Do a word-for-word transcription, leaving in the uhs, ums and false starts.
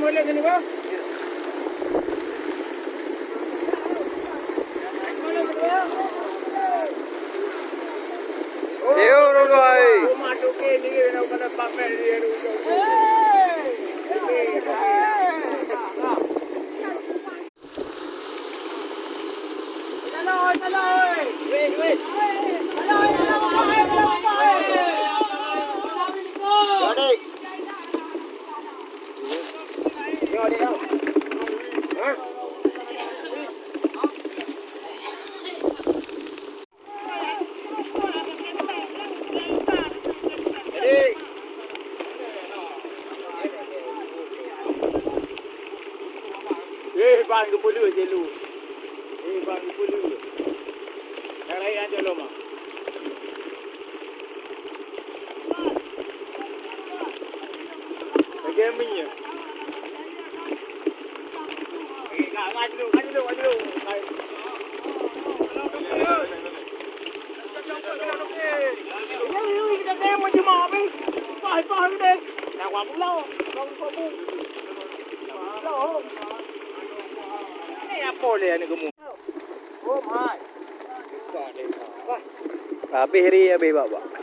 Yo, orang tua, eh. Eh, ban geupeuleueh je lu. Eh, ban geupeuleueh. Dah layan je lom ah. Lagèe minyeuk. Habéh ri, habéh bak-bak.